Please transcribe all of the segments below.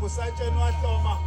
Usatsheni wahloma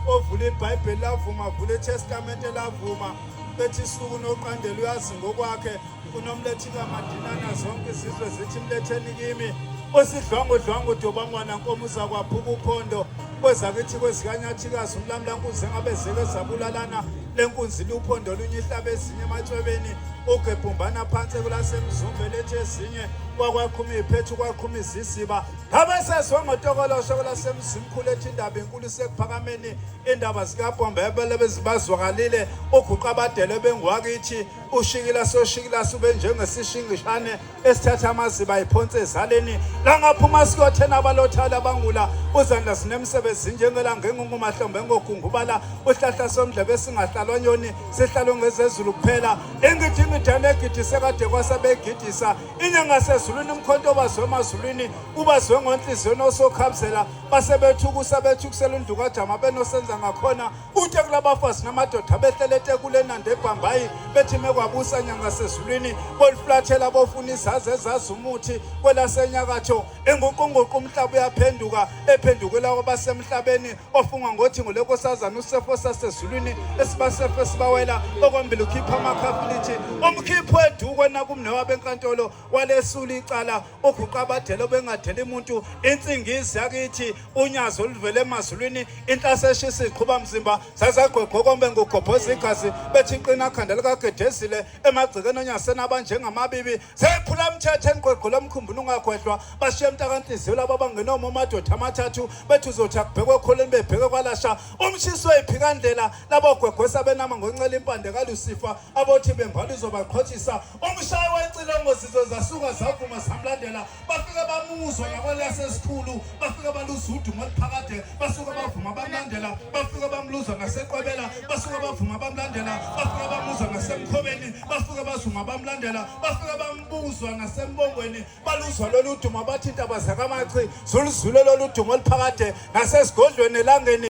ovula iBhayibheli lavuma, vula iTestamente lavuma, bethi suku noqandela uyazi ngokwakhe unomlethi kamadinana zonke izizwe zithi mletheni kimi osidlwangudlwangu dobangwana nkomo uzakwaphuka uphondo kwezakithi kwezikanyathikazi umlamlankuzi engabe zike zabulalana lenkunzi luphondo olunye ihlaba ezinye ematshwebeni ugebhumbana phansi kulasemzumbe lethi ezinye kwakwaqhuma iphethu kwaqhuma iziziba ngabe sezwe ngotokolosho kulasemzimkhulu ethi indaba inkulu isekuphakameni indaba zikabhombe bezibazwakalile uguqa abadele bengwakithi ushikila soshikila sube njengesishingishane esithatha amaziba iphonse ezaleni langaphuma sikothena abalothala abangula uzandla sinemsebenzi njengelanga engungumahlombe ngogungubala uhlahla somdlebe singahlalwa nyoni sihlalwe ngezezulu kuphela ingidi ingidane egidise kade kwasabegidisa inyanga sezulwini umkhonto obazwe emazulwini ubazwe ngonhliziyo nosokhabzela basebethukusa bethukusela undukajama benosenza ngakhona Uthe kulabafazi namadoda behlele etekule enanda ebhambayi bethi mekwabusa nyanga sezulwini boliflathela bofuna izazi ezazi umuthi kwelasenyakatho enguqunguqu umhlaba uyaphenduka ephendukela kwabasemhlabeni ofunga ngothi ngolenkosazana usefo sasezulwini esibasefo esibawela okwambili ukhipha amakhafilithi umkhipho edukwe nakumnewabo enkantolo walesula icala uguqa abadela obengadeli muntu insingizi yakithi unyazi oluvele emazulwini inhlase eshisa iqhuba mzimba sasagqogqokombe ngugobhoza igazi bethi iqina khanda likagedezile emagcekeni onyaseni abanjengamabibi sephula mthetho enigqogqola umkhumbini ungagwedlwa bashiye mntakanhliziyo laba abangenoma amadoda amathathu bethi uzothi akubhekwe ekholeni bebheke kwalasha umshiso weyiphikandlela labogwegwesa benama ngoncela impande kalusifa abothi bembala izobaqhothisa Umshayi wecilongo sizwe zasuka zavuma samlandela bafika bamuzwa nakwelesesikhulu bafika baluza udumo oluphakade basuka bavuma bamlandela bafika bamluzwa naseqwebela basuka bavuma bamlandela bafika bamuzwa nasemkhobeni bafika bazuma bamlandela bafika bambuzwa nasembongweni baluzwa lolu dumo bathi intaba zakamachi zuluzule lolu dumo oluphakade nasesigodlweni elangeni.